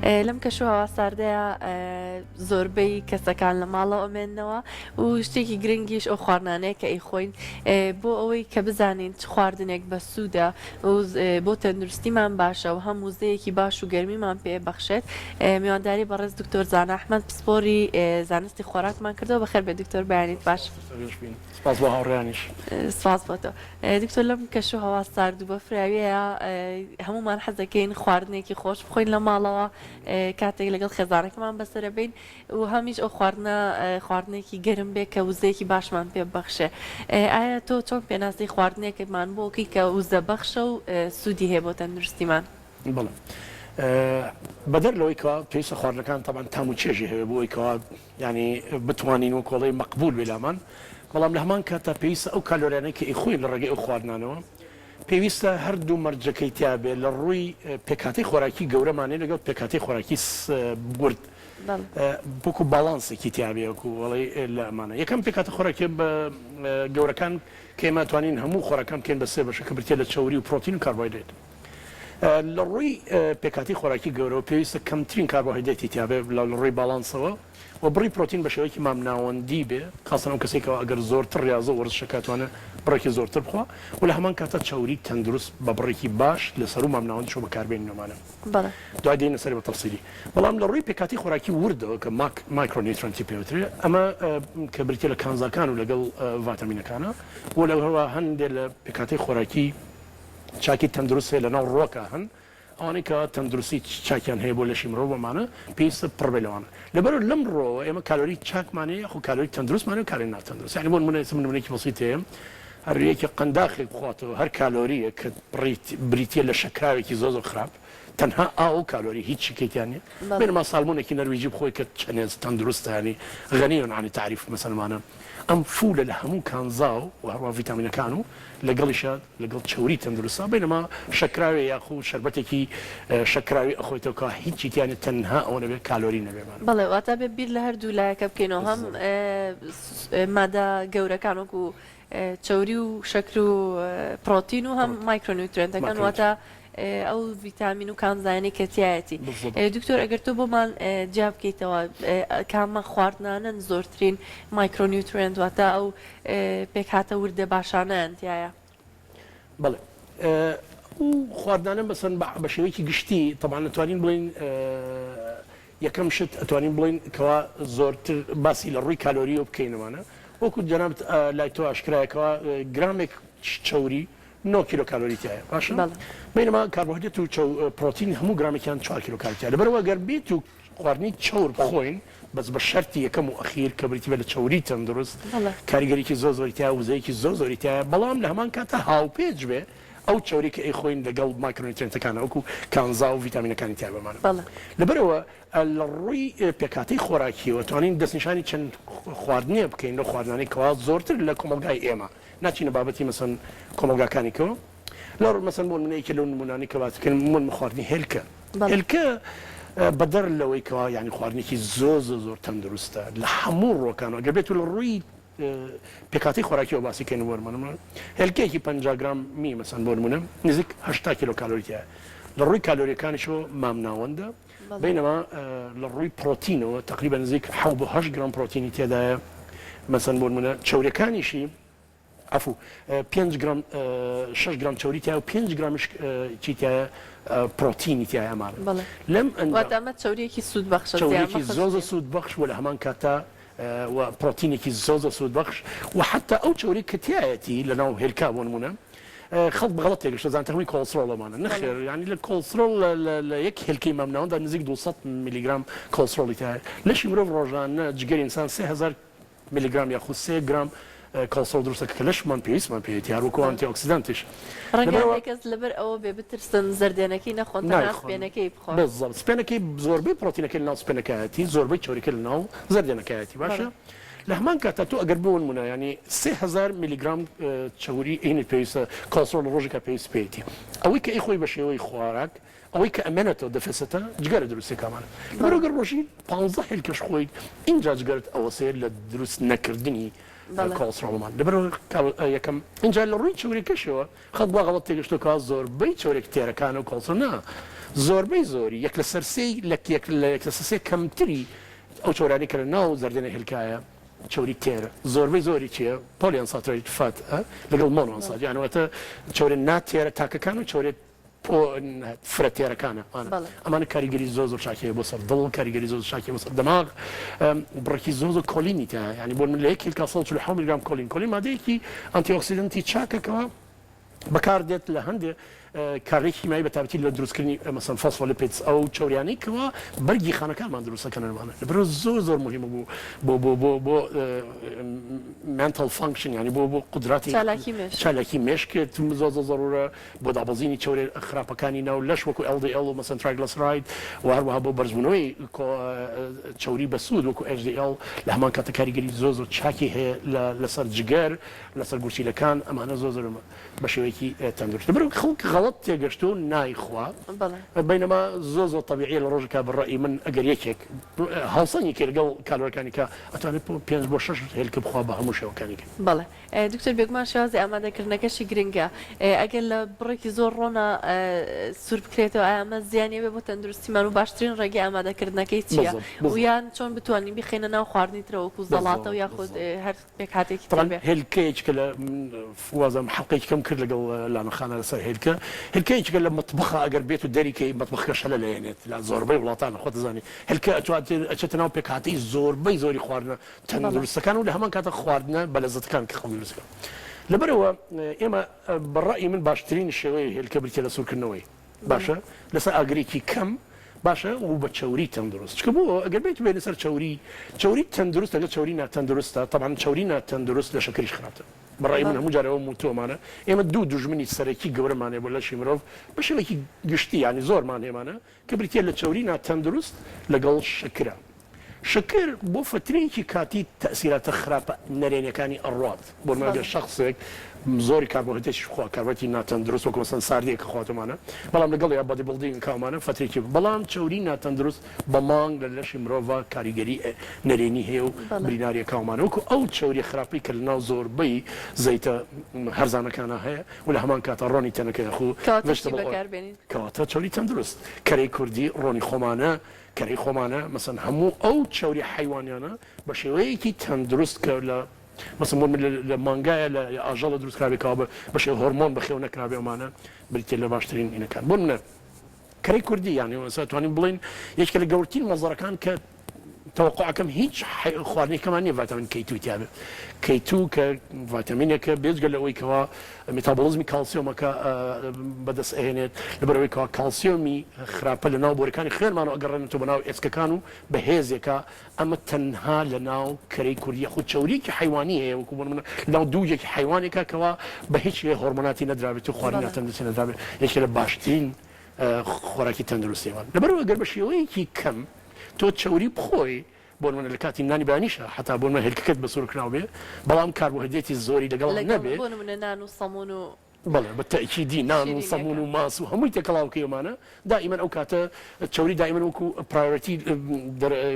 لەم کەشوهەوا ساردەیا زۆربەی کەسەکان لە ماڵەوە ئەمێننەوە و شتێکی گرنگیش ئەو خواردنانەیە کە ئەیخۆین بۆ ئەوەی کە بزانین چ خواردنێک بەسوودە و بۆ تەندروستیمان باشە و هەم وزەیەکی باش و گەرمیمان پێ بەخشێت میوانداری بەڕێز دکتۆر زانا ئەحمەد پسپۆری زانستی خۆراکمان کردەوە بەخێر بێت دکتۆر بەیانیت باش. سپاس بۆ هاوڕێیانیش. سپاس بۆ تۆ. دکتۆر لەم کەش و هەوا سارد و بەفراویەیە هەموومان حەز دەکەین خواردنێکی خۆش بخۆین لە ماڵەوە کاتێک لەگەڵ خێزانەکەمان بەسەرەبەین و هەمیش ئەو خواردنە خواردنێکی گەرم بێ کە وزەیەکی باشمان پێ ببەخشێ ئایا تۆ چۆن پێناسەی خواردنێکمان بۆ کەی کە وزە بەخشە و سوودی هەیە بۆ تەندروستیمان؟ بەڵێ بەدەر لەوەی کەوا پێویستە خواردنەکان تەبعەن تام و چێژی هەبێ بۆ ئەوەی کەوا یانی بتوانین وەکو ئەڵێی مەقبول بێ لامان بەڵام لە هەمان کاتا پێویستە ئەو کالۆریانەی کە ئەیخۆین لە ڕێگەی ئەو خواردنانەوە پێویستە هەردوو مەرجەکەی تیا بێ لە ڕووی پێکهاتەی خۆراکی گەورەمانەی لەگەڵ پێکهاتەی خۆراکی ورد وەکو باڵانسێکی تیا بێ وەکو ئەڵێی لە ئەمانە یەکەم پێکهاتە خۆراکیە بە گەورەکان کە ئێمە توانین هەموو خۆراکان بکەین بە سێ بەشە کە بریتیە لە چەوری و پرۆتین و کاربۆهایدرێت. لە ڕووی پێکهاتەی خۆراکی گەورەوە پێویستە کەمترین کاربۆهایدرێتی تیا بێت لە ڕووی باڵانسەوە و بڕی پرۆتین بە شێوەیەکی مامناوەندی بێ خاستەن ئەو کەسەی کەوا ئەگەر زۆرتر ڕیازە و وەرزش ئەکات توانێت بڕێکی زۆرتر بخوا و لە هەمان کاتا چەوری تەندروست بە بڕێکی باش لە سەروو مامناوەندیشەوە بەکاربێنین ئەمانە بەڵێ. دوای دێینە سەری بە تەفسیلی بەڵام لە ڕووی پێکهاتەی خۆراکی وردەوە کە ماک micronutrient ی پێ وترێ ئەمە کە بریتیە لە کانزاکان و لەگەڵ ڤایتامینەکانە و لەگەڵ هەندێ لە پێکهاتەی خۆراکی چاکی تەندروست هەیە لەناو ڕووەکا هەن ئەوانەی کە تەندروستی چاکیان هەیە بۆ لەشی مرۆڤ ئەمانە پێویستە پڕ بێ لەوانە لەبەر لەم ڕووەوە ئێمە کالۆری چاکمان هەیە یاخود کالۆری تەندروستمان هەیە و کالۆری ناتەندروست یانی بۆ نمونە ئێستا من نمونەیەکی بەسیت هەیە هەر یەکێک قەنداخێک بخواتەوە هەر کالۆرییەک کە بریتییە لە شەکراوێکی زۆر زۆر خراپ تەنها ئاو و کالۆری هیچ شتێکیان نییە بێنە سالمۆنێکی نەرویجی بخۆی کە چەنێ تەندروستە ینی غنی عن التعریف مەسەلمانە ئەم full ە لە هەموو کانزا و هەروە ڤیتامینەکان و لەگەڵیشا لەگەڵ چەوری تەندروستا بەینەما شەکراوێ یاخو شەربەتێکی شەکراوی ئەخۆیتەوە کە هیچی تیا نیە تەنها ئەوە نەبێ کالۆری نەبێ مانە. بەڵێ واتا بێ بیر لە هەردوو لایەکە بکەینەوە هەم مادە گەورەکان وەکو چەوری و شەکر و پڕۆتین و هەم micronutrient ەکان واتە ئەو ڤیتامین و کانزایانەی کە تیایەتی. دکتۆر ئەگەر تۆ بۆمان جیا بکەیتەوە کامە خواردنانەن زۆرترین micronutrient واتە ئەو پێکهاتە وردە باشانەیان تیایە؟ بەڵێ ئەو خواردنانە مەسەن بە شێوەیەکی گشتی تەبعەن ئەتوانین بڵێین یەکەم شت ئەتوانین بڵێین کەوا زۆرتر باسی لە ڕووی کالۆریەوە بکەینەوانە وەکو جەنابت لای تۆ ئاشکرایە کەوا گرامێک چەوری 9 کیلۆ کالۆری تیایە باشە بینەما کاربۆهایدرێت و چەو پرۆتین هەموو گرامێکیان 4 کیلۆ کالۆری تیایە لەبەرئەوە گەر بێت و خواردنی چەور بخۆین بەس بە شەرتی یەکەم و ئەخیر کە بریتی بێت لە چەوری تەندروست کاریگەریی زۆر زۆری تیایە وزەیەکی زۆر زۆری تیایە بەڵام لە هەمان کاتا هاوپێچ بێ ئەو چەوری کە ئەیخۆین لەگەڵ micronutrient ەکانە وەکو کانزا و ڤیتامینەکانی تیا بەمانە لەبەرئەوە لە ڕووی پێکهاتەی خۆراکیەوە توانین دەستنیشانی چەند خواردنێ بکەین لەو خواردنانەی کەوا زۆرتر لە کۆمەڵگای ئێمە ناچینە بابەتی مەسەن کۆمەڵگاکانی کەوە لە مەسەن بۆ نمونە یەکێ لەو نمونانەی کە باس بکەین مون خواردنی هێلکە هێلکە بەدەر لەوەی کەوا یانی خواردنێکی زۆر زۆر زۆر تەندروستە لە هەموو ڕووەکانەوە گەر بێت و لە ڕووی پێکهاتەی خۆراکیەوە باسی کەین بۆ نمونە هێلکەیەکی 50 گرام می مەسەن بۆ نمونە نزیک 80 کیلۆ کالۆری تیایە لە ڕووی کالۆریەکانیشەوە مامناوەندە بەینەما لە ڕووی پرۆتینەوە تقریبا نزیک 7 بۆ 8 گرام پرۆتینی تێدایە مەسەن بۆ نمونە چەوریەکانیشی عەفو پێنج گرام شەش گرام چەوری تیایە و پێنج گرامیش چی تیایە پرۆتینی تیایە ئەمانە بەڵێ لەم ئەنجام واتە ئەمە چەوریەکی سوود بەخشە چەوریەکی زۆر زۆر سوود بەخش و لە هەمان کاتا و پرۆتینێکی زۆر زۆر سوود بەخش و حەتا ئەو چەوری کە تیایەتی لە ناو هێلکە بۆ نمونە خەڵک بە غەڵەت تێگەشتە زانتە هەمووی کۆڵسترۆڵ ئەمانە نەخێر یانی لە کۆڵسترۆڵ لە یەک هێلکەی مامناوەندا نزیک 200 میلیگرام کۆڵسترۆڵی تیایە لەشی مرۆڤ ڕۆژانە جگەری ئینسان 3000 میلیگرام یاخود سێ گرام کۆڵسترۆڵ دروست دەکات کە لەشمان پێویستمان پێیەتی هەروەکو antioxidant یش. ڕەنگە هەندێک کەس لەبەر ئەوە بێ بترسن زەردێنەکەی نەخۆن تەنها سپێنەکەی بخۆن. بالضبط سپێنەکەی زۆربەی پرۆتینەکەی لەناو سپێنەکایەتی زۆربەی چەوریەکەی لەناو زەردێنەکایەتی باشە لە هەمان کاتا تۆ ئەگەر بۆنمونە یانی 3000 میلیگرام چەوری ئینت پێویستە کۆڵسترۆڵ لە ڕۆژێکا پێویست پێیەتی ئەوەی کە ئەیخۆی بە شێوەی خۆراک ئەوەی کە ئەمێنێتەوە دەفێسێتە جگەرە دروستی کامانە لەبەرئەوە گەر ڕۆژی پانزە هێلکەش خۆیت ئینجا جگەرت ئەوەسێ لە دروست نەکردنی کۆڵسترۆڵمان لەبەرئەوە یەکەم ئینجا لە ڕووی چەوریەکەشەوە خەڵک وا غەڵەت تێگەشتووە کەوا زۆربەی چەوریە تێرەکانە و کۆڵسترۆڵ نا. زۆربەی زۆری یەک لەسەر سێی لە یەک لە یەک لەسەر سێ کەمتری ئەو چەورانەی کە لە ناو زەردێنەی هێلکایە چەوری تێرە زۆربەی زۆری چیە polyunsaturated fat ە لەگەڵ monounsaturated یان واتە چەورە ناتێرە تاکەکان و چەورە پۆ فرە تێرەکانە ئەمانە بەڵێ. ئەمانە کاریگەری زۆر زۆر چاکی هەیە بۆ سەر دڵ کاریگەری زۆر زۆر چاکی هەیە بۆ سەر دەماغ بڕێکی زۆر زۆر کۆلینی تیایە یانی بۆ نمونە لە یەک هێلکە 147 میلیگرام کۆلین کۆلین مادەیەکی antioxidant ی چاکە کەوا بەکاردێت لە هەندێ کارلێکی کیمیایی بەتایبەتی لە دروستکردنی مەسەن phospholipids ئەو چەوریانەی کەوا بەرگی خانەکانمان دروست دەکەن ئەمانە لەبەرئەوە زۆر زۆر موهیمە بۆ بۆ بۆ بۆ بۆ mental function یانی بۆ بۆ قودراتی چالاکی مێشک چالاکی مێشکت زۆر زۆر زەرورە بۆ دابەزینی چەوریە خراپەکانی ناو لەش وەکو LDL و مەسەن triglyceride و هەروەها بۆ بەرزبوونەوەی چەوری بەسوود وەکو HDL لە هەمان کاتە کاریگەری زۆر زۆر چاکی هەیە لە لەسەر جگەر لەسەر گورچیلەکان ئەمانە زۆر زۆر بە شێوەیەکی تەندروست لەبەرئەوەی خەڵک غەڵەت تێگەشتووە و نایخوا بەینەما زۆر زۆر تەبیعیە لە ڕۆژێکا بە ڕەئی من ئەگەر یەکێک هاوسەنگی کەی لەگەڵ کالۆرەکانی کە ئەتوانێت پێنج بۆ شەش هێلکە بخوا بە هەموو شێوەکانی کە. بەڵێ دکتۆر بێگومان شێوازی ئامادەکردنەکەشی گرنگە ئەگەر لە بڕێکی زۆر ڕۆنا سوور بکرێتەوە ئایا ئەمە زیانی ئەبێ بۆ تەندروستیمان و باشترین ڕێگەی ئامادەکردنەکەی چییە و یان چۆن بتوانین بیخەینە ناو خواردنی ترەوە وەکو زەڵاتە و یاخود هەر پێکهاتەیەکی تر تەبعەن بێ. هێلکەیەکە لە وازم حەڵقەیەکی کەم کرد لەگەڵ لانە خانە لەسەر هێلکە هێلکەیەکە لە مەتبەخە ئەگەر بێت و دەریکەی مەتبەخەکە شەلە لێنێت لە زۆربەی وڵاتان خۆت دەزانی هێلکە ئەتوات ئەچێتە ناو پێکهاتەی زۆربەی زۆری خواردنە تەندروستەکان و لە هەمان کاتە خواردنە بەلەزەتەکان کە خەڵک دروست دەکەن. لەبەرئەوە ئێمە بە ڕەئی من باشترین شێوەی هێلکە بریتیە لە سوورکردنەوەی باشە لەسەر ئاگرێکی کەم باشە و بە چەوری تەندروست چکە بۆ ئەگەر بێت بێنە سەر چەوری چەوری تەندروست لەگەڵ چەوری ناتەندروستە تەبعەن چەوری ناتەندروست لە شەکریش خراپتر بە ڕای من هەموو جارێ ئەوەم وتووەمانە ئێمە دوو دوژمنی سەرەکی گەورەمان هەیە بۆ لەشی مرۆڤ بە شێوەیەکی گشتی یانی زۆرمان هەیەمانە کە بریتیە لە چەوری ناتەندروست لەگەڵ شەکرە. شەکر بۆ فەترەیەکی کاتی تەئسیراتە خراپە نەرێنیەکانی ئەڕوات، بۆ نمونە گەر شەخسێک زۆری کاربۆهیدرێتیش بخوا، کاربۆهیدرێتی ناتەندروست وەکو مەسەلەن ساردیەک کە خواتومانە، بەڵام لەگەڵیا body building ئەکا ئەمانە فەترەیەکی بەڵام چەوری ناتەندروست بە مانگ لە لەشی مرۆڤا کاریگەری نەرێنی هەیە و بریناری ئەکا ئەمانە وەکو ئەو چەوریە خراپەی کە لەناو زۆربەی زەیتە هەرزانەکانا هەیە و لە هەمان کاتا ڕۆنی تەنەکە یاخو کەواتە چی vegetable oil. بەکار بێنین؟ کەواتە چەوری تەندروست کەرەی کوردی ڕۆنی خۆمانە کەرەی خۆمانە مەسەن هەموو ئەو چەوری حەیوانیانە بە شێوەیەکی تەندروست کە لە مەسەن بۆ لە مانگایە لە ئاژەڵە دروست کرابێ کەوا بە شێوە هۆرمۆن بەخێو نەکرابێ ئەمانە بریتیە لە باشترین ئینەکان بۆ نمونە کەرەی کوردی یانی ئێستا توانین بڵێین یەکێکە لە گەورترین مەزەرەکان کە تەوەقوعەکەم هیچ خواردنێکەمان نییە ڤایتامین K2 تیا بێت K2 کە ڤایتامینێکە بێجگە لەوەی کەوا metabolism ی کاڵسیۆمەکە بەدەست ئەهێنێت لەبەرئەوەی کەوا کاڵسیۆمی خراپە لە ناو بۆریەکانی خوێنمانەوە ئەگەڕێنێتەوە بە ناو ئێسکەکان و بەهێزێکە ئەمە تەنها لە ناو کەرەی کوردی یاخود چەوریەکی حەیوانی هەیە وەکو بۆ نمونە لە ناو دووگێکی حەیوانێکە کەوا بە هیچ شێوەیەک هۆرمۆناتی نەدرابێت و خواردنی ناتەندروستی نەدرابێت یەکێ لە باشترین خۆراکی تەندروستیەوان لەبەرئەوە گەر بە شێوەیەکی کەم تۆ چەوری بخۆی بۆ نمونە لە کاتی نانی بەیانیشا حەتا بۆ نمونە هێلکەکەت بە سوور کراو بێ بەڵام کاربۆهیدرێتی زۆری لەگەڵ لەگەڵ نەبێ. بۆ نمونە نان و سەمون و بەڵێ بە تەئکیدی نان و سەمون شیرینیەکان. و ماس و هەمووی تێکەڵاو بکەی ئەمانە دائیمەن ئەو کاتە چەوری دائیمەن وەکو priority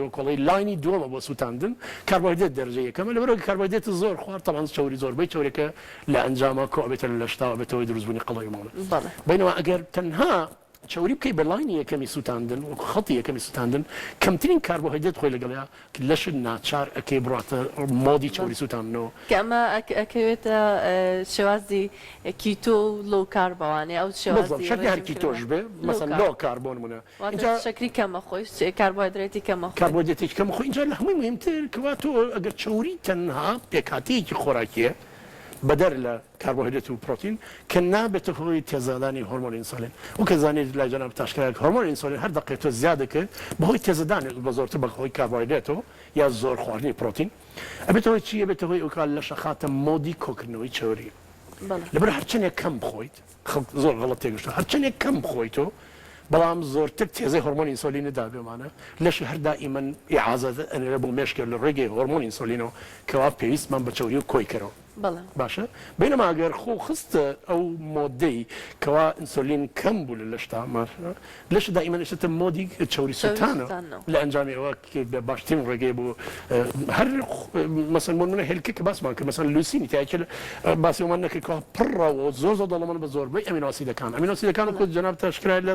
وەکۆڵی line ی دووەمە بۆ سووتاندن کاربۆهیدرێت دەرەجە یەکەمە لەبەرئەوەی کاربۆهیدرێتت زۆر خوارد تەبعەن چەوری زۆربەی چەوریەکە لە ئەنجاما کۆ ئەبێتە لە لەشتا و ئەبێتە هۆی دروستبوونی قەڵەوی ماڵە بەڵێ. بەینەما ئەگەر تەنها چەوری بکەی بە line ی یەکەمی سوتاندن وەکو خەڵتی یەکەمی سوتاندن کەمترین کاربۆهیدرێت خۆی لەگەڵیا لەشت ناچار ئەکەی بڕاتە mode ی چەوری سوتاندنەوە. کە ئەمە ئەکەوێتە شێوازی کیتۆ و low carb ەوانێ ئەو بالضبط شێوازی شەرت نیە هەر ڕێژیم کیتۆش کردنە بێ لۆ مەسەن کارب. low carb بۆ نمونە واتە ئینجا شەکری کەم ئەخۆی کاربۆهیدرێتی کەم ئەخۆی. کاربۆهیدرێتێکی کەم ئەخۆی ئینجا لە هەمووی موهیمتر کەوا تۆ ئەگەر چەوری تەنها پێکهاتەیەکی خۆراکیە بەدەر لە کاربۆهیدرێت و پرۆتین کە نابێتە هۆی تێزەدانی هۆرمۆنی ئینسۆلین وەک ئەزانیت لای جەنابت ئاشکرایە کە هۆرمۆنی ئینسۆلین هەر دەقەیەک تۆ زیاد دەکەیت بەهۆی تێزەدانی بە زۆرتر بە هۆی کاربۆهیدرێتەوە یا زۆر خواردنی پرۆتین ئەبێتە هۆی چی ئەبێتە هۆی ئەوکا لەش ئەخاتە mode ی کۆکردنەوەی چەوری لەبەر هەرچەندێک کەم بخۆیت خەڵک زۆر غەڵەت تێگەشتووە هەرچەندێک کەم بخۆیت تۆ بەڵام زۆرتر تێزەی هۆرمۆنی ئینسۆلینت دابێ مانە لەش هەر دائیمەن ئیعازە ئەنێرێ بۆ مێشکێ لە ڕێگەی هۆرمۆنی ئینسۆلینەوە کەوا پێویستمان بە چەوری و کۆیکەرەوە. بەڵێ. باشە بەینەما ئەگەر خۆ خستە ئەو mode ەی کەوا ئینسۆلین کەم بوو لە لەشتا ماشە لەشت دائیمەن ئەچێتە mode ی چەوری سوتانەوە لە ئەنجامی ئەوە باشترین ڕێگەیە بۆ هەر مەسەن بۆ نمونە هێلکە کە باسمان کرد مەسەن لوسینی تایە کە باسی ئەومان نەکرد کەوا پڕە و زۆر زۆر دەوڵەمەند بە زۆربەی amino acid ەکان amino acid ەکان وەکو جەنابت ئاشکرایە لە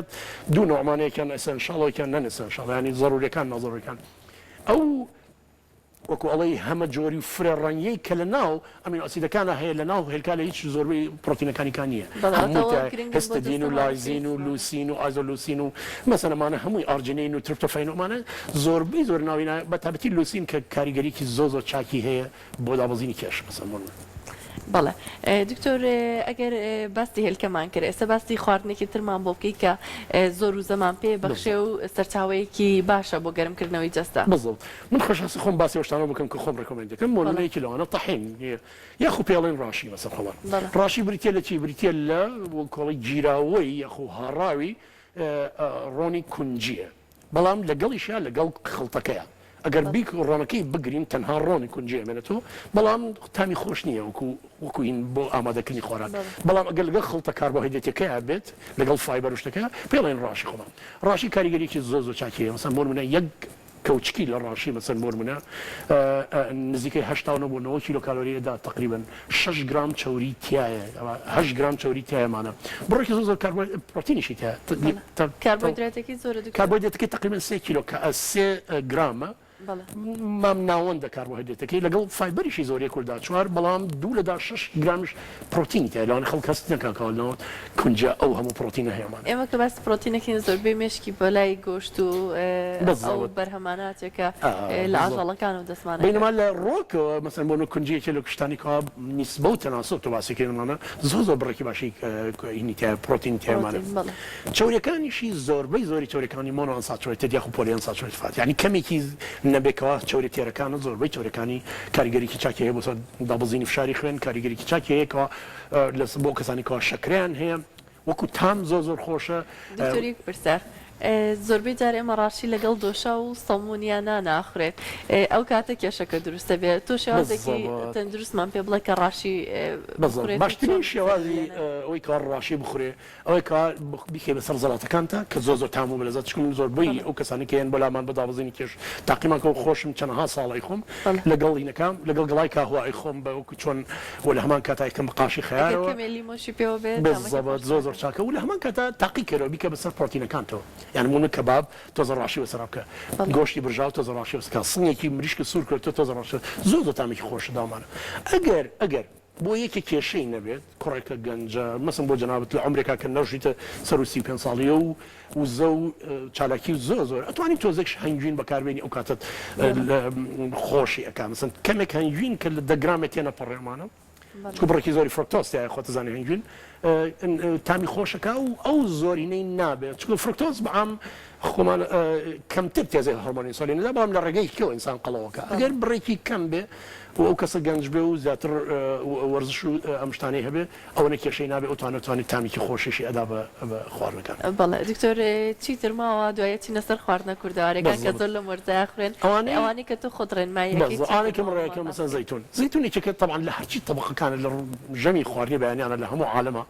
دوو نەوعمانە یەکیان essential یەکیان non essential یانی زەروریەکان نازەروریەکان ئەو وەکو ئەڵێی هەمە جۆری و فرە ڕەنگیەی کە لە ناو amino acid ەکانا هەیە لە ناو هێلکە لە هیچ زۆربەی پرۆتینەکانی کا نیە بەڵێ واتە هەمووی ئەوە تایە گرنگن بۆ histidine و جەستەمان و lysine و پێویستمان. لوسین و isoleucine و مەسەن ئەمانە هەمووی arginine و ترپتۆفین و ئەمانە زۆربەی زۆر ناوی نا بە تایبەتی لوسین کە کاریگەریەکی زۆر زۆر چاکی هەیە بۆ دابەزینی کێش مەسەن بۆ نمونە. بەڵێ دکتۆر ئەگەر باسی هێلکەمان کرد ئێستا باسی خواردنێکی ترمان بۆ بکەی کە زۆر وزەمان پێ بەخشێ و سەرچاوەیەکی باشە بۆ گەرمکردنەوەی جەستە. بالضبط من خۆشحاسی خۆم باسی ئەو شتانە بکەم کە خۆم recommend دەکەم بۆ نمونە یەکی لەوانە تەحین یاخو پێڵێن ڕاشی مەسەن خۆمان ڕاشی بریتە لە چی بریتە لە کۆڵی گیراوەی یاخو هاڕاوی ڕۆنی کونجیە بەڵام لەگەڵیشیا لەگەڵ خڵتەکەیا ئەگەر بیک ڕۆنەکەی بگرین تەنها ڕۆنی کونجی ئەمێنێتەوە بەڵام تامی خۆش نییە وەکو وەکو هین بۆ ئامادەکردنی خۆراک بەڵام ئەگەر لەگەڵ خڵتە کاربۆهیدرێتەکەیا بێت لەگەڵ fiber و شتەکە پێڵێن ڕاشی خۆمان ڕاشی کاریگەریی زۆر زۆر چاکی هەیە مەسەن بۆ نمونە یەک کەوچکی لە ڕاشی مەسەن بۆ نمونە نزیکەی 89 بۆ 90 کیلۆ کالۆری ئەدا تقریبا 6 گرام چەوری تایە 8 گرام چەوری تایەمانە بڕێکی زۆر زۆر کاربۆ پرۆتینیشی تایە کاربۆهیدراتەکەی زۆرە دکتۆر؟ کاربۆهیدراتەکەی تەقریبەن سێ کیلۆ سێ گرامە مام ناوەندە کاربۆهیدراتەکەی لەگەڵ fiber یشی زۆر یەک لەدا چوار بەڵام دوو لەدا شەش گرامیش پرۆتینی تایە لەوانە خەڵک هەست نەکا کەوا لەناو کونجە ئەو هەموو پرۆتینە هەیە ئەمانە. ئێمە کە باسی پرۆتین ئەکەین زۆربەی مێشکی بەلای گۆشت و ئەو بەرهەمانە ئەچێ کە لە ئاژەڵەکانەوە دەستمان ئەکات. بەینەما لە ڕۆکەوە مەسەلەن بۆ نمونە کونجی یەکێ لە شتانی کەوا نیسبە و تەناسوب تۆ باسی کەین ئەمانە زۆر زۆر بڕێکی باشی هینی تایە پرۆتینی تایە ئەمانە. چەوریەکانیشی زۆربەی زۆری چەوریەکانی monounsaturated یاخو polyunsaturated fat یانی کەمێکی نەبێ کەوا چەوریە تێرەکانە زۆربەی چەوریەکانی کاریگەریکی چاکی هەیە بۆ سەر دابەزینی فشاری خوێن کاریگەریکی چاکی هەیە کەوا بۆ کەسانی کەوا شەکرەیان هەیە وەکو تام زۆر زۆر خۆشە. دکتۆر یەک پرسیار زۆربەی جار ئێمە ڕاشی لەگەڵ دۆشاو و سەمون یا نان ئاخورێت ئەو کاتە کێشەکە دروست دەبێت تۆ شێوازێکی تەندروستمان پێ بڵێ کە ڕاشی بخورێت باشترین شێوازی ئەوەی کەوا ڕاشی بخورێ ئەوەی کە بیکەی بەسەر زەڵاتەکانتا کە زۆر زۆر تام و بەلەزەت چونکە من زۆربەی ئەو کەسانەی کە یەن بۆ لامان بۆ دابەزینی کێش تاقیمان کەوە خۆشم چەنەها ساڵ ئەیخۆم لەگەڵ هینەکە لەگەڵ گەڵای کاهوە ئەیخۆم بە وەکو چۆن و لە هەمان کاتا ئەیکەم بە قاشی ئەگەر خەیارەوە کەمێ لیمۆشی پێوە بێ تامەکەی بالضبط زۆر خۆشتر زۆر چاکە و لە هەمان کاتا تاقی کەرەوە بیکە بەسەر پرۆتینەکانتەوە یانی بۆ نمونە کەباب تۆزە ڕاشی بەسەرا بکە گۆشتی برژاو تۆزە ڕاشی بەسەر کە سنگێکی مریشکت سوور کردوە تۆزە ڕاشی زۆر زۆر تامێکی خۆشە داومانە ئەگەر ئەگەر بۆ یەکێ کێشەی نەبێت کوڕێکە گەنجە مەسەن بۆ جەنابت لە عومرێکا کە نەڕژیتە سەرو 35 ساڵیە و وزە و چالاکی و زۆر زۆر ئەتوانی تۆزێکش هەنگوین بەکاربێنی ئەو کاتەت خۆشی ئەکا مەسەن کەمێک هەنگوین کە لە دە گرامێ تێنەپەڕێ ئەمانە چونکە بڕێکی زۆری فرۆکتۆز تیایە خۆت ئەزانی هەنگوین تامی خۆشەکا و ئەو زۆرینەی نابێت چونکە فرۆکتۆز بەعام خۆمان کەمتر تێزەی هۆرمۆنی ئینسۆلین دەدا بەڵام لە ڕێگەی کێوە ئینسان قەڵەوەکە ئەگەر بڕێکی کەم بێ و ئەو کەسە گەنج بێ و زیاتر وەرزش و ئەم شتانەی هەبێ ئەوەنە کێشەی نابێ ئەو توانێت توانێت تامێکی خۆشیشی ئەدا بە خواردنەکان. بەڵێ دکتۆر چیتر ماوە دوای ئەچینە سەر خواردنە کوردەوارەکان کە زۆر لەم وەرزەیا خوێن ئەوانەی کە تۆ خۆت ڕێنمایی ئەکەی چیتر ئەوانەی کە من ڕێکەم مەسەن زەیتون زەیتون یەکێکە تەبعەن لە هەرچی تەبەقەکانە لە ژەمی خواردنی بەیانیانە لە هەموو عالەما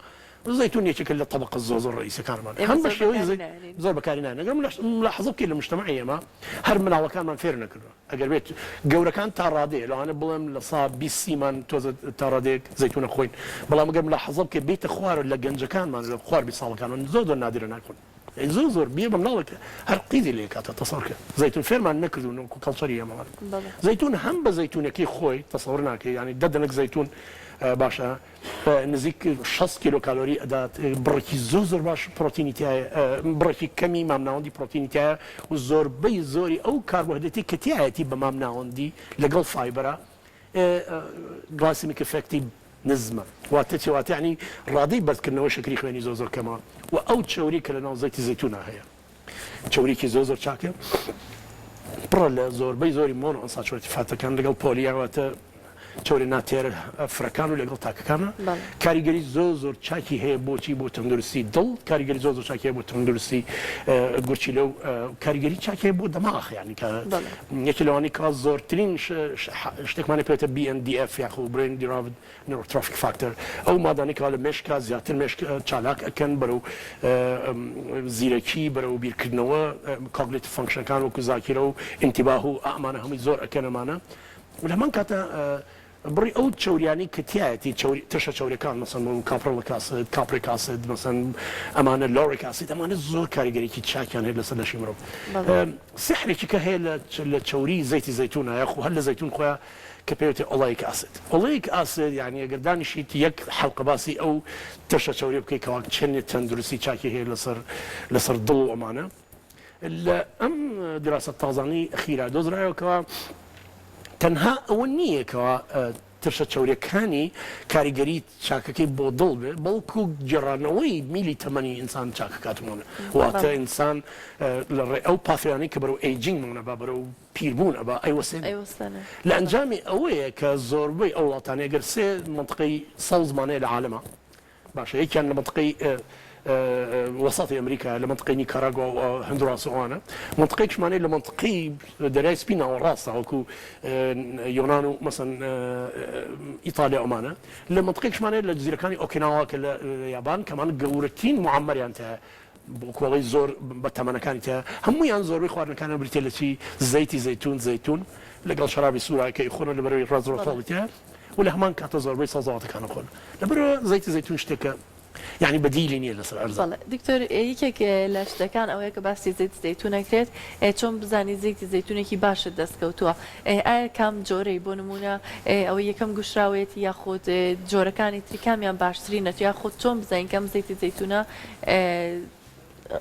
زەیتون یەکێکە لە تەبەقە زۆر زۆر ڕەئیسەکانمان ئێمە هەم بە زۆر شێوەی بەکاری زەی ناهێنین. زۆر بەکاری ناهێنین ئەگەر ملاحەزە بکەی لە مجتەمەعی ئێمە هەر مناڵەکانمان فێر نەکردوە ئەگەر بێت گەورەکان تا ڕادەیە لەوانە بڵێم لە سا 20 سیمان تۆزە تا ڕادەیەک زەیتونە خۆین بەڵام ئەگەر ملاحەزە بکەی بێیتە خوارەوە لە گەنجەکانمان لە خوار 20 ساڵەکانمان زۆر زۆر نادرە نایخۆن یانی زۆر زۆر بیە بە مناڵێک هەر قیزی لێ کاتە تەسەور کە زەیتون فێرمان نەکردوون وەکو culture ی ئێمەمان بەڵێ. زەیتون هەم بە زەیتونەکەی خۆی تەسەور ناکەی یانی دە دەنک زەیتون باشە نزیک 60 کیلۆ کالۆری ئەدات، بڕێکی زۆر زۆر باش پرۆتینی تیایە، بڕێکی کەمی مامناوەندی پرۆتینی تیایە و زۆربەی زۆری ئەو کاربۆهێدرێتی کە تیایەتی بە مامناوەندی لەگەڵ fiber ە glycemic effect ی نزمە واتە چی واتە یانی ڕادەی بەرزکردنەوەی شەکری خوێنی زۆر زۆر کەمە و ئەو چەوری کە لەناو زەیتی زەیتونا هەیە چەوریکی زۆر زۆر چاکە پڕە لە زۆربەی زۆری monounsaturated fat ەکان لەگەڵ poly واتە. چەورە ناتێرە فرەکان و لەگەڵ تاکەکانە کاریگەری زۆر زۆر چاکی هەیە بۆچی بۆ تەندروستی دڵ کاریگەری زۆر زۆر چاکی هەیە بۆ تەندروستی گورچیلە و کاریگەری چاکی هەیە بۆ دەماخ یعنی کە یەکێ لەوانەی کەوا زۆرترین شتێکمانە پێوتە BNDF یاخو Brain Derived Neurotrophic Factor ئەو مادانەی کەوا لە مێشکا زیاتر مێشک چالاک ئەکەن بەرەو زیرەکی بەرەو بیرکردنەوە cognitive function ەکان وەکو زاکیرە و ئینتیباه و ئەمانە هەمووی زۆر ئەکەن ئەمانە و لە هەمان کاتا بڕی ئەو چەوریانەی کە تیایەتی چەوری ترشە چەوریەکان مەسەن بۆ caprylic acid capric acid مەسەن ئەمانە lauric acid ئەمانە زۆر کاریگەریی چاکیان هەیە لەسەر لەشی مرۆڤ سحرێکی کە هەیە لە چەوری زەیتی زەیتونە یاخو هەر لە زەیتون خۆیان کە پێوتێ oleic acid oleic acid یعنی ئەگەر دانیشیت یەک حەڵقە باسی ئەو ترشە چەوریە بکەیت کەوا چەندێ تەندروستی چاکی هەیە لەسەر لەسەر دڵ و ئەمانە لە ئەم دراسە تازانەی ئەخیرا دۆزرایەوە کەوا تەنها ئەوە نییە کەوا ترشە چەوریەکانی کاریگەری چاکەکەی بۆ دڵ بێ بەڵکو گێڕانەوەی میلی تەمەنی ئینسان چاکەکاتمانە واتە ئینسان لە ڕێ ئەو pathway انەی کە بەرەو aging مانە با بەرەو پیربوون ئەبا ئەیوەسێنێ لە ئەنجامی ئەوەیە کە زۆربەی ئەو وڵاتانەی گەر سێ مەنتقەی سەوزمان هەیە لە عالەما باشە یەکیان لە مەنتقەی وەسەتی ئەمریکا لە مەنتقەی نیکاراگوا و هەندوراس و ئەوانە مەنتقەیەکشمان هەیە لە مەنتقەی دەریای سپی ناوەڕاستە وەکو یۆنان و مەسەن ئیتالیا ئەمانە لە مەنتقەیەکشمان هەیە لە جزیرەکانی ئۆکیناوا کە لە یابان کەمان گەورەترین معەمەریان تایە کۆڵەی زۆر بە تەمەنەکانی تیا هەموویان زۆربەی خواردنەکانیان بریتیە لە چی زەیتی زەیتون زەیتون لەگەڵ شەرابی سوورا کە ئیخۆنە لەبەرەوەی ڕەزرۆتۆڵی تیا و لە هەمان کاتە زۆربەی سەوزەواتەکان ئەخۆن لەبەرەوە زەیتی زەیتون شتێکە یعنی بەدیلی نییە لەسەر ئەرزە. بەڵێ دکتۆر یەکێک لە شتەکان ئەوەیە کە باسی زەیتی زەیتون ئەکرێت چۆن بزانی زەیتی زەیتونێکی باشت دەست کەوتووە ئایا کام جۆرەی بۆ نموونە ئەوەی یەکەم گوشراوەیەتی یاخود جۆرەکانی تری کامیان باشترینە یاخود چۆن بزانین کەم زەیتی زەیتونە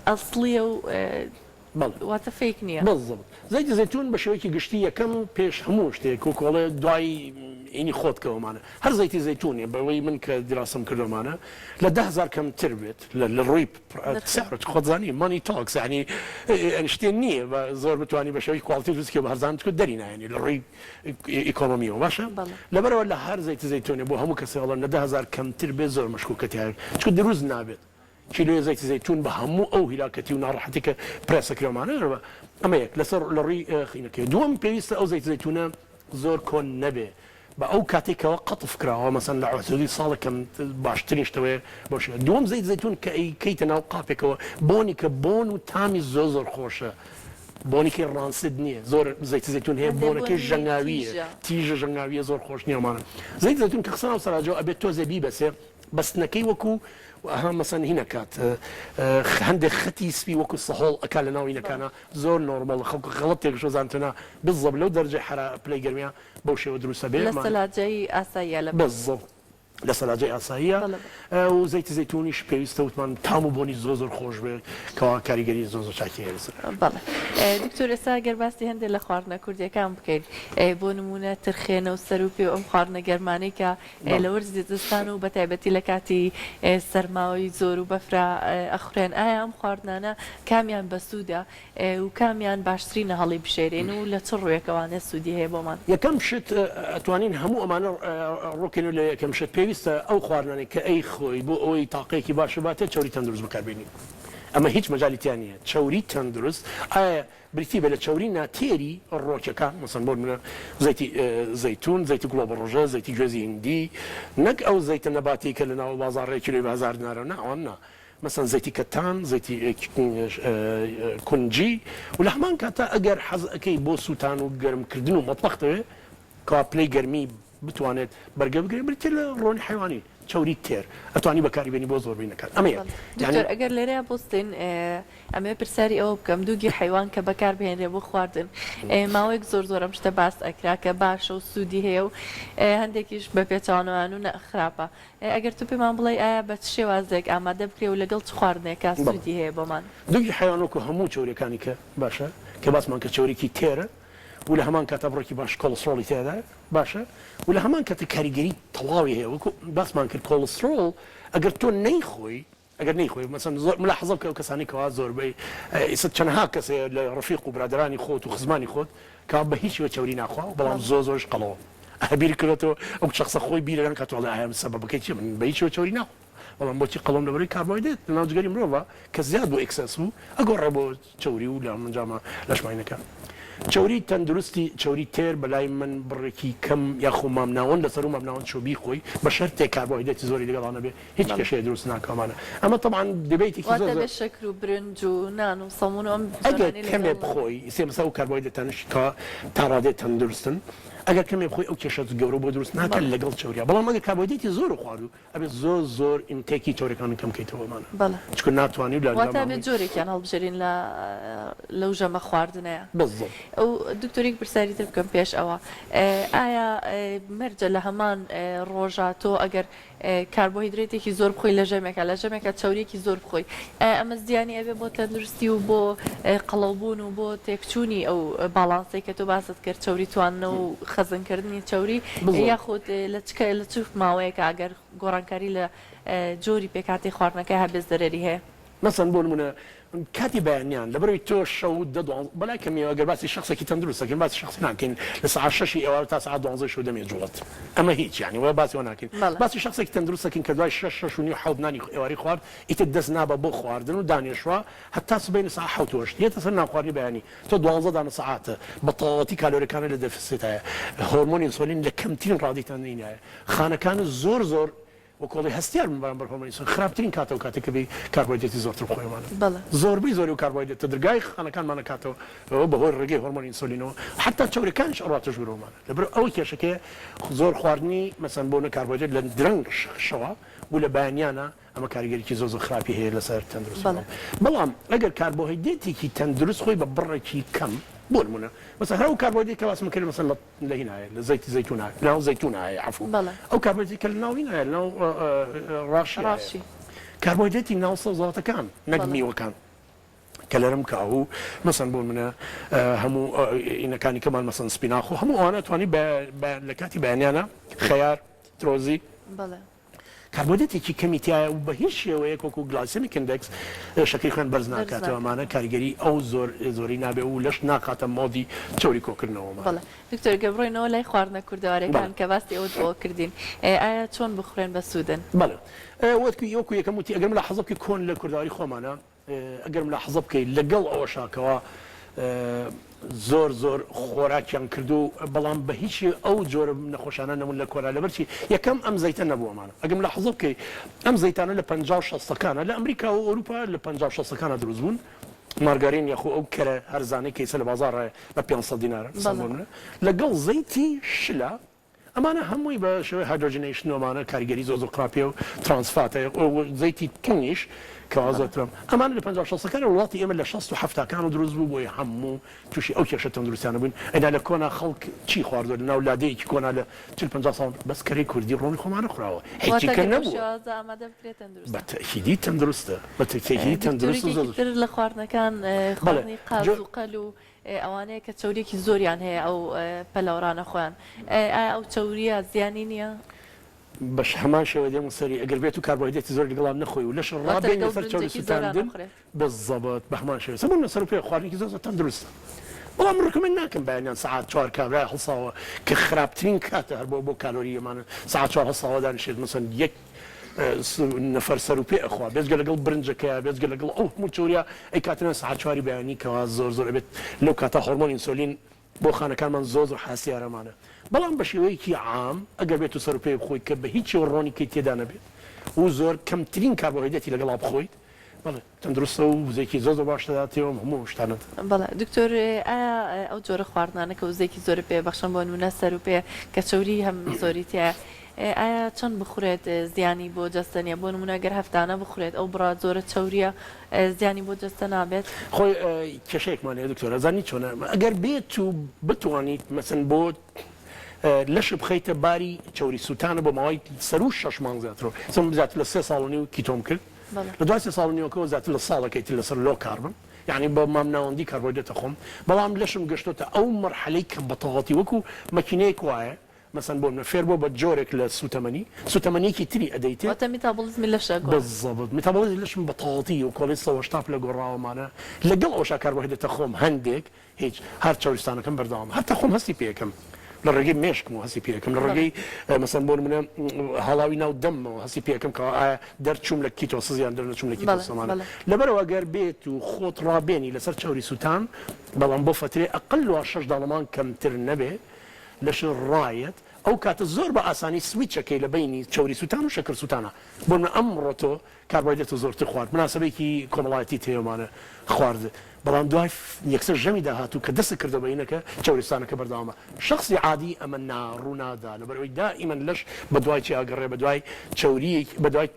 ئەسڵیە و واتە fake نییە. بالضبط زەیتی زەیتون بە شێوەیەکی گشتی یەکەم پێش هەموو شتێک وەکو ئەڵێ دوای ئینی خۆت کەوەمانە هەر زەیتی زەیتونێ بەوەی من کە دیراسەم کردوەمانە لە 10000 کەمتر بێت لە ڕووی سعر خۆت زانی money talks یعنی شتێ نییە بە زۆر بتوانی بە شێوەی quality دروست کە بە هەرزان بکە دەری نایەنی لە ڕووی ئیکۆنۆمیەوە باشە لەبەرەوە لە هەر زەیتی زەیتونێ بۆ هەموو کەسێ ئەڵێن لە 10000 کەمتر بێت زۆر مەشکوکە تیایە چونکە دروست نابێت کیلۆیە زەیتی زەیتون بە هەموو ئەو هیلاکەتی و ناڕەحەتی کە پرێسە کرێمانە ئەمە یەک لەسەر لە ڕووی خینەکەی دووەم پێویستە ئەو زەیت زەیتونە زۆر کۆن نەبێ بە ئەو کاتێک کەەوە قەتف کراوە مەسەن لە حدودی ساڵە کەم باشترین شتەوەیە بۆ شێوە دووەم زەیت زەیتون کە ئەی کەیتە ناو قاپێکەوە بۆنی کە بۆن و تامی زۆر زۆر خۆشە بۆنیکی rancid نییە زۆر زەیت زەیتون هەیە بۆنەکەی ژەنگاویە تیژە ژەنگاویە زۆر خۆش نییە ئەمانە زەیت زەیتون کە خسە ناو سەراجەوە ئەبێت تۆزێ بیبەسێ بەستنەکەی وەکو ئەها مەسەن هینەکات هەندێک خەتی سپی وەکو سەهۆڵ ئەکا لە ناو هینەکانە زۆر normal ە خەڵک غەڵەت تێگەشتوە زانتونا بالضبط لەو دەرجەی حەرا پلەی گەرمیە بەو شێوە دروستە بێ لە سەلاجەی ئاساییە لە بالضبط لە سەلاجەی ئاساییە و زەیتی زەیتونیش پێویستە وتمان تام و بۆنی زۆر زۆر خۆش بێ کەوا کاریگەری زۆر زۆر چاکی هەیە لەسەر. بەڵێ دکتۆر ئێستا گەر باسی هەندێک لە خواردنە کوردیەکان بکەین بۆ نموونە ترخێنە و سەروپێ و ئەم خواردنە گەرمانەی کە لە وەرزی زستان و بەتایبەتی لە کاتی سەرماوەی زۆر و بەفرا ئەخورێن، ئایا ئەم خواردنانە کامیان بەسوودە و کامیان باشترینە هەڵیبژێرین و لە چ ڕوویەکەوانە سوودی هەیە بۆمان؟ یەکەم شت ئەتوانین هەموو ئەمانە ڕووکەینەوە لە یەکەم شت پێویستە ئەو خواردنانەی کە ئەیخۆی بۆ ئەوەی تاقەیەکی باشت باتێ چەوری تەندروست بەکاربێنی ئەمە هیچ مەجالی تیا نییە چەوری تەندروست ئایا بریتی بێت لە چەوری ناتێری ڕۆکەکان، مەسەلەن بۆ نمونە زەیتی زەیتون، زەیتی گوڵەبەڕۆژە، زەیتی گوێزی هیندی، نەک ئەو زەیتە نەباتیەی کە لەناو بازاڕ کیلۆی بە هەزار دینارە نا ئەوان نا، مەسەلەن زەیتی کەتان، زەیتی کونجی و لە هەمان کاتا ئەگەر حەز ئەکەی بۆ سوتان و گەرم کردن و مەتبەخ دەوێ کەوا پلەی گەرمی بتوانێت بەرگە بگرێت بریتیە لە ڕۆنی حەیوانی چەوری تێر ئەتوانی بەکاری بێنی بۆ زۆربەی نەکات ئەمە یەک یانی. دکتۆر ئەگەر لێرەیا بوستین ئەمەوێ پرسیاری ئەوە بکەم دووگی حەیوان کە بەکار بهێنرێ بۆ خواردن ماوەیەک زۆر زۆر ئەم شتە باس ئەکرا کە باشە و سوودی هەیە و هەندێکیش بە پێچەوانەوەیان و نە خراپە ئەگەر تۆ پێمان بڵێی ئایا بە چ شێوازێک ئامادە بکرێ و لەگەڵ چ خواردنێکا سوودی هەیە بۆمان؟ دووگی حەیوان وەکو هەموو چەوریەکانی کە باشە کە باسمان کرد چەوریکی تێرە و لە هەمان کاتا بڕێکی باش کۆڵسترۆڵی تێدایە باشە و لە هەمان کاتە کاریگەری تەواوی هەیە وەکو باسمان کرد کۆڵسترۆڵ ئەگەر تۆ نەیخۆی ئەگەر نەیخۆی مەسەن زۆر ملاحەزە بکە ئەو کەسانەی کەوا زۆربەی ئیستا چەنەها کەس هەیە لە ڕەفیق و برادەرانی خۆت و خزمانی خۆت کەوا بە هیچ شێوە چەوری ناخوا بەڵام زۆر زۆرش قەڵەوە. بیری کردۆتەوە ئەو شەخسە خۆی بیرە ناکاتەوە ئەڵێ ئایا من سەبەبەکەی چیە من بە هیچ چەوری ناخۆم بەڵام بۆچی قەڵەوم لەبەرەوەی کاربۆهایدرێت لەناو جگەری مرۆڤە کە زیاد بوو excess بوو ئەگۆڕێ بۆ چەوری و لە ئەنجاما لەشماینەکە چەوری تەندروستی چەوری تێر بەلای من بڕێکی کەم یاخۆ مامناوەند لەسەر و مامناوەند چۆبی خۆی بە شەرتێک کاربۆهایدرێتی زۆری لەگەڵا نەبێ هیچ کێشەیە دروست ناکا ئەمانە ئەمە تەبعەن debate ێکی زۆر واتە بێ شەکر و برنج و نان و سەمون و ئەم ئەگەر جۆرانەی کەمێ لەگەڵ. بخۆی سێ مەسا ئەو کاربۆهایدرێتانەش کە تا ڕادەیە تەندروستن ئەگەر کەمێ بخۆی ئەو کێشە گەورە بۆ دروست ناکا بەڵێ. لەگەڵ چەوریا بەڵام ئەگەر کاربۆهایدرێتی زۆر خوارد و ئەبێت زۆر زۆر intake ی چەوریەکانت کەم کەیتەوە ئەمانە بەڵێ. چونکە ناتوانی و لە واتە ئەنجاما ئەبێت هەمووی. جۆرێکیان هەڵبژێرین لە لەو ژەمە خواردنەیا. بالضبط. ئەو دکتۆر یەک پرسیاری تر بکەم پێش ئەوە ئایا مەرجە لە هەمان ڕۆژا تۆ ئەگەر کاربۆهیدرەیتێکی زۆر بخۆی لە ژەمێکا لە ژەمێکا چەوریەکی زۆر بخۆی ئایا ئەمە زیانی ئەبێ بۆ تەندروستی و بۆ قەڵەوبوون و بۆ تێکچوونی ئەو باڵانسەی کە تۆ باست کرد چەوری تواندنەوە و خەزنکردنی چەوری بالضبط. یاخود لە چ لە چ ماوەیەکا ئەگەر گۆڕانکاری لە جۆری پێکهاتەی خواردنەکە هەبێت زەرەری هەیە؟ مەسەن بۆ نمونە کاتی بەیانیان لەبەرئەوەی تۆ شەو دە دوانزە بەلای کەمیەوە ئەگەر باسی شەخسێکی تەندروست ئەکەین باسی شەخسی ناکەین لە سەعات شەشی ئێوارە تا سەعات دوانزەی شەو دەمێ جوڵەت ئەمە هیچ یانی وە باسی ئەوە ناکەین بەڵێ. باسی شەخسێکی تەندروست ئەکەین کە دوای شەش شەش و نیو حەوت نانی ئێوارەی خوارد ئیتر دەست نابا بۆ خواردن و دانێشوە هەتا سبەینێ سەعات حەوت و هەشت یەتە سەر نانخواردنی بەیانی تۆ دوانزە دانە سەعاتە بە تەواوەتی کالۆریەکانت لە deficit ایە هۆرمۆنی ئینسۆلین لە کەمترین ڕادەی تەندینایە خانەکانت زۆر زۆر وەکۆڵی هەستیار بن بەرامبەر هۆرمۆنی ئینسولین خراپترین کاتە ئەو کاتەی کە بێی کاربۆهایدرێتی زۆرتر بخۆی ئەمانە بەڵێ. زۆربەی زۆری ئەو کاربۆهایدرێتە درگای خانەکانمان ئەکاتەوە بەهۆی ڕێگەی هۆرمۆنی ئینسولینەوە حەتا چەوریەکانیش ئەڕواتە ژوورەوەمانە لەبەر ئەوە کێشەکەیە زۆر خواردنی مەسەن بۆ نە کاربۆهایدرێت لە درەنگ شەوە و لە بەیانیانە ئەمە کاریگەریی زۆر زۆر خراپی هەیە لەسەر تەندروستی بەڵێ. مرۆڤ. بەڵام ئەگەر کاربۆهایدرێتێکی تەندروست خۆی بە بڕێکی کەم بۆ نمونە مەسەن هەر ئەو کاربۆهایدرێت کە باسمان کرد مەسەن لە لە هین هەیە لە زەیتی زەیتون هەیە لەناو زەیتون هەیە عەفو بەڵێ. ئەو کاربۆهایدرێتی کە لەناو هین هەیە لەناو ڕاشی هەیە ڕاشی. کاربۆهایدرێتی ناو سەوزەواتەکان نەک بەڵێ. میوەکان کەلەرم کاهوو مەسەن بۆ منە هەموو ئینەکانی کەمان مەسەن سپیناخ و هەموو ئەوانە توانی لە کاتی بەیانیانە خەیار ترۆزی بەڵێ. کاربۆهایدرێتێکی کەمی تیایە و بە هیچ شێوەیەک وەکو glycemic index شەکری خوێن بەرز بەرز ناکاتەوە ئەمانە ناکاتەوە. کاریگەری ئەو زۆر زۆری نابێ و لەش ناخاتە mode ی چەوری کۆکردنەوەمان. بەڵێ دکتۆر گەر بڕۆینەوە لای خواردنە بەڵێ. کوردەواریەکان کە باسی ئەوت بۆ کردین ئایا چۆن بخورێن بەسوودن؟ بەڵێ وەکو وەکو یەکەم وتی ئەگەر ملاحەزە بکەی کۆن لە کوردەواری خۆمانا ئەگەر ملاحەزە بکەی لەگەڵ ئەوەشا کەوا زۆر زۆر خۆراکیان کردو بەڵام بە هیچ ئەو جۆرە نەخۆشانە نەبوون لە کۆنا لەبەرچی یەکەم ئەم زەیتە نەبوو ئەمانە ئەگەر ملاحەزە بکەی ئەم زەیتانە لە 50 و شەستەکانە لە ئەمریکا و ئەوروپا لە 50 و شەستەکانە دروست بوون مارگارین یاخۆ ئەو کەرە هەرزانەی کە ئیستا لە بازاڕ بە 500 دینارە بەڵێ. لەگەڵ زەیتی شلە ئەمانە هەمووی بە شێوەی hydrogenation و ئەمانە کاریگەری زۆر زۆر خراپی و trans fat ە و زەیتی تونیش کەوا زۆرترە ئەمانە لە 50 شەستەکان وڵاتی ئێمە لە 60 و حەفتاکان و دروست بوو بۆیە هەموو تووشی ئەو کێشە تەندروستیانە بووین ئەینا لە کۆنا خەڵک چی خواردووە لە ناو لادێیەکی کۆنا لە 40 50 ساڵ بەس کەرەی کوردی ڕۆنی خۆمانە خوراوە هیچی واتە کە گەر بەو نەبووە شێوازە ئامادە بکرێت تەندروستە بە تەئکیدی تەندروستە بە تەئکیدی دکتۆر تەندروست و یەکێکی زۆر تر لە خواردنەکان بەڵێ خواردنی قاز جۆ و قەل و ئەوانەیە کە چەوریەکی زۆریان هەیە ئەو پەلەوەرانە خۆیان ئایا ئەو چەوریە زیانی نیە؟ بەش هەمان شێوە دێمە سەری ئەگەر بێت و کاربۆهیدرێتی زۆر لەگەڵا نەخۆی و لەشت واتە ڕابێنی لەگەڵ لەسەر چەوری برنجێکی زۆرا سوتاندن نەخورێت. بالضبط بە هەمان شێوە سەبوون لەسەر و پێ خواردنێکی زۆر زۆر تەندروستە بەڵام من recommend ناکەم بەیانیان سەعات چوار کابرای هەڵساوە کە خراپترین کاتە هەر بۆ بۆ کالۆری ئەمانە سەعات چوار هەڵساوە دانیشێت مەسەن یەک نەفەر سەر و پێ ئەخوا بێجگە لەگەڵ برنجەکەیا بێجگە لەگەڵ ئەو هەموو چەوریا ئەیکاتنە سەعات چواری بەیانی کەوا زۆر زۆر ئەبێت لەو کاتە هۆرمۆن ئینسۆلین بۆ خانەکانمان زۆر زۆر حاسیارەمانە بەڵام بە شێوەیەکی عام ئەگەر بێت و سەر و پێ بخۆی کە بە هیچ شێوە ڕۆنی کەی تێدا نەبێت و زۆر کەمترین کاربۆهیدرێتی لەگەڵا بخۆیت بەڵێ تەندروستە و وزەیەکی زۆر زۆر باش دەداتێ و هەموو ئەو شتانە. بەڵێ دکتۆر ئایا ئەو جۆرە خواردنانە کە وزەیەکی زۆری پێ بەخشن بۆ نمونە سەر و پێ کە چەوری هەم زۆری تیایە ئایا چەند بخورێت زیانی بۆ جەستە نیە بۆ نمونە گەر هەفتانە بخورێت ئەو بڕە جۆرە چەوریە زیانی بۆ جەستە نابێت؟ خۆی کێشەیەکمان هەیە دکتۆر ئەزانی چۆنە ئەگەر بێت و بتوانیت مەسەن بۆ لەش بخەیتە باری چەوری سووتانە بۆ ماوەی سەروو شەش مانگ زیاترەوە سم زیاتر لە سێ ساڵ و نیو keto م کرد لە دوای سێ ساڵ و نیوەکەوە زیاتر لە ساڵەکەی تر لەسەر low carb م یعنی بە مامناوەندی کاربۆهیدرێت ئەخۆم بەڵام لەشم گەشتۆتە ئەو مەرحەلەی کە بەتەواوەتی وەکو مەکینەیەک وایە مەسەن بۆ منە فێر بووە بە جۆرێک لە سووتەمەنی سووتەمەنیەکی تری ئەدەیتێ. واتە میتابۆلیزمی لەش ئەگۆڕێ. بالضبط میتابۆلیزمی لەشم بە تەواوەتی وەکۆڵی 180 پلە گۆڕاوەمانە لەگەڵ ئەوەشا کاربۆهیدرێتە خۆم هەندێک هیچ هەر چەوریستانەکەم بەردەوامە هەتا خۆم هەستی پێ ئەکەم. لە ڕێگەی مێشکمەوە هەستی پێ ئەکەم لە ڕێگەی مەسەن بۆ نمونە هاڵاوی ناو دەممەوە هەستی پێ ئەکەم کەوا ئایا دەرچووم لە ketosis یان دەرنەچووم لە ketosis ئەمانە لەبەرئەوە گەر بێت و خۆت ڕابێنی لەسەر چەوری سووتان بەڵام بۆ فەترەی ئەقل وا شەش داڵەمان کەمتر نەبێ لەشت ڕایەت ئەو کاتە زۆر بە ئاسانی سویچ ئەکەی لە بەینی چەوری سووتان و شەکر سووتانا بۆ نمونە ئەمڕۆ تۆ کاربۆهایدرێتت زۆرتر خوارد مناسەبەیەکی کۆمەڵایەتیت هەیە ئەمانە خوارد بەڵام دوای یەکسەر ژەمی داهاتوو کە دەستت کردەوە بە هینەکە چەوریستانەکە بەردەوامە شەخسی عادی ئەمە نا ڕوونادا لەبەرئەوەی دائیمەن لەش بەدوای چی ئەگەڕێ بەدوای چەورییەک بەدوای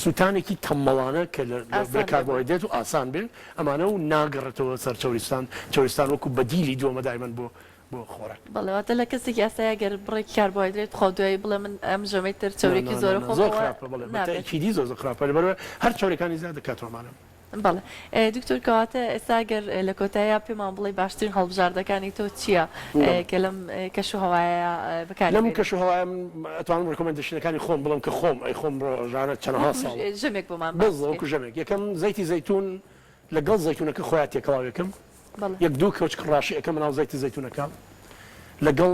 سووتانێکی تەممەڵانە کە لە ئاسان بێ بۆی. کاربۆهایدرێت و ئاسان بێ ئەمانە و ناگەڕێتەوە سەر چەوریستان چەوریستان وەکو بەدیلی دووەمە دایمەن بۆ بۆ خۆراک. بەڵێ واتە لە کەسێکی ئاسایی ئەگەر بڕێکی کاربۆهایدرێت بخوا و دوایی بڵێ من ئەم ژەمەی تر نا چەوریەکی نا نا زۆرە نا خۆم زۆر ئەوە خراپە بەڵێ بە نابێت. تەئکیدی زۆر زۆر خراپە لەبەرئەوەی هەر چەوریەکانی زیاد دەکاتەوە ئەمانە. بەڵێ دکتۆر کەواتە ئێستا گەر لە کۆتاییا پێمان بڵێی باشترین هەڵبژاردەکانی تۆ چییە کە لەم کەش و هەوایە بەکاری لەم بێنین؟ کەش و هەوایە من ئەتوانم recommendation ەکانی خۆم بڵێم کە خۆم ئەی خۆم ڕۆژانە چەنەها وەکو ساڵە ژەمێک بۆمان باس بزە بکەی. وەکو ژەمێک یەکەم زەیتی زەیتون لەگەڵ زەیتونەکە خۆیا تێکەڵاوێکم بەڵێ. یەک دوو کەوچک ڕاشی ئەکەمە ناو زەیتی زەیتونەکە لەگەڵ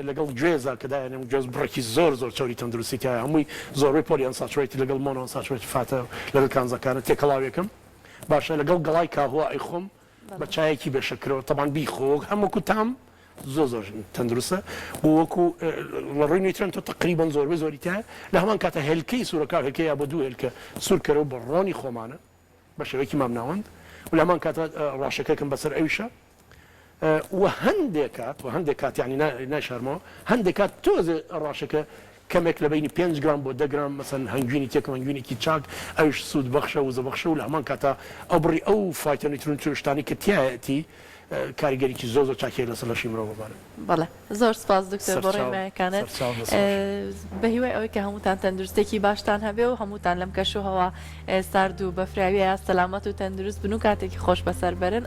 لەگەڵ گوێزا کە دایەنێم گوێز بڕێکی زۆر زۆر چەوری تەندروستی تیایە هەمووی زۆربەی polyunsaturated لەگەڵ monounsaturated fat ە لەگەڵ کانزاکانە تێکەڵاوێکم باشە لەگەڵ گەڵای کاهوە ئەیخۆم بە چایەکی بێ شەکرەوە تەبان بیخۆ هەم وەکو تام زۆر زۆر تەندروستە و وەکو لە ڕووی nutrient تۆ تقریبا زۆربەی زۆری تایە لە هەمان کاتە هێلکەی سوورەکە هێلکەی یا بۆ دوو هێلکە سوورکەرەوە بە ڕۆنی خۆمانە بە شێوەیەکی مامناوەند و لە هەمان کاتە ڕاشەکەکم بەسەر ئەویشە و هەندێک کات و هەندێک کات یانی نایشارمەوە هەندێک کات تۆزێ ڕاشەکە کەمێک لە بینی 5 گرام بۆ 10 گرام مەسەن هەنگوینی تێکم هەنگوینێکی چاک ئەویش سوود بەخشە وزە بەخشە و لە هەمان کاتا ئەو بڕی ئەو phytonutrient و شتانی کە تیایەتی کاریگەریی زۆر زۆر چاکی هەیە لەسەر لەشی مرۆڤ. بەڵێ زۆر سپاس دکتۆر بۆ سەرچاو ڕێنمایەکانت سەرچاو دەست خۆش. بە هیوای ئەوەی کە هەمووتان تەندروستێکی باشتان هەبێ و هەمووتان لەم کەش و هەوا سارد و بەفراویە سەلامەت و تەندروست بن و کاتێکی خۆش بەسەر بەرن.